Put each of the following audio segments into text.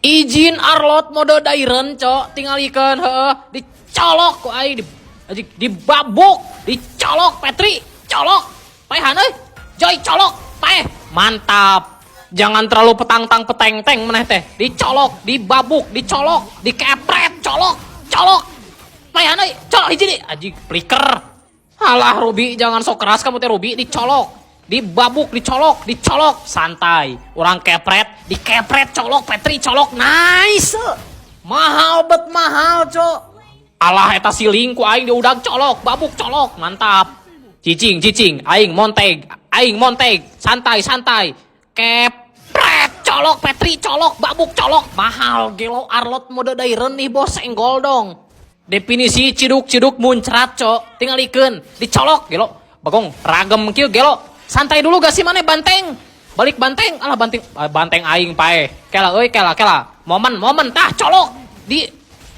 Izin Arlott mode Dairen, cok. Tingalikeun, heueuh, dicolok ku aing di anjing, dibabuk, dicolok Petri, colok. Paehan euy. Joy colok, paeh. Mantap. Jangan terlalu petang-tang peteng-teng maneh teh. Dicolok, dibabuk, dicolok, dikepret, colok, colok. Paehan euy, colok hiji deui. Anjing, flicker. Alah Ruby, jangan sok keras kamu teh, Ruby, dicolok. Dibabuk, dicolok, dicolok, santai. Urang kepret, dikepret, colok, Petri colok, nice. Mahal bet mahal, cok. Alah, eta siling ku aing diudag, colok, babuk, colok, mantap. Cicing, cicing, aing monteg, santai, santai. Kepret, colok, Petri, colok, babuk, colok, mahal, gelo Arlott mode Dairen nih, bos, senggol dong. Definisi ciduk-ciduk muncrat, cok. Tingalikeun, dicolok, gelo. Bagong, ragem kieu, gelo. Santai dulu gak sih maneh, banteng? Balik banteng, alah banteng, ah, banteng aing paeh. Kela euy, kela kela. Momen, momen tah, colok. Di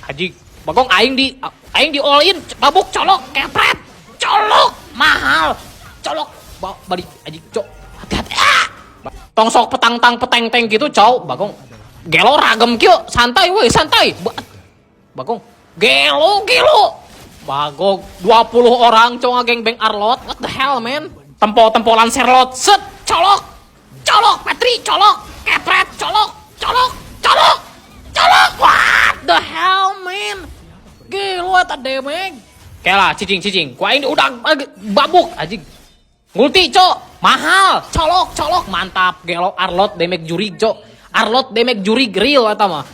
haji bagong, aing di all in, babuk, colok, kepret, colok, mahal. Colok, balik haji, cok. Hati-hati. Ah! Tong sok petang-tang peteng-teng gitu, cok. Bagong. Gelo ragem kieu, santai woi, santai. Bagong. Gelo, gelo. Bagong, 20 orang, cok, gangbang Arlott. What the hell, man? Tempo-tempolan Serlot. Set, colok. Colok, Petri, colok. Kepret, colok, colok, colok. Colok. What the hell, man? Gelo eta damage. Kela, cicing, cicing. Ku aing udah babuk anjing. Ngulti, cok. Mahal. Colok, colok. Mantap. Gelo Arlott damage jurig, cok. Arlott damage jurig real eta mah.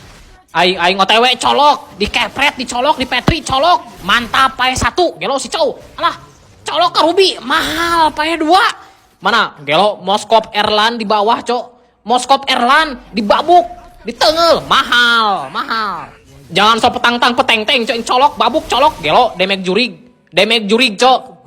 Aing aing OTW colok, dikepret, dicolok, di Petri colok. Mantap, pae satu. Gelo si cow. Alah, colok ke Ruby, mahal, pae dua. Mana? Gelo Moskov Erlan di bawah, cok. Moskov Erlan dibabuk, ditengel, mahal, mahal. Jangan sok petang-tang peteng-teng, cok, colok, babuk, colok, gelo damage jurig. Damage jurig, cok.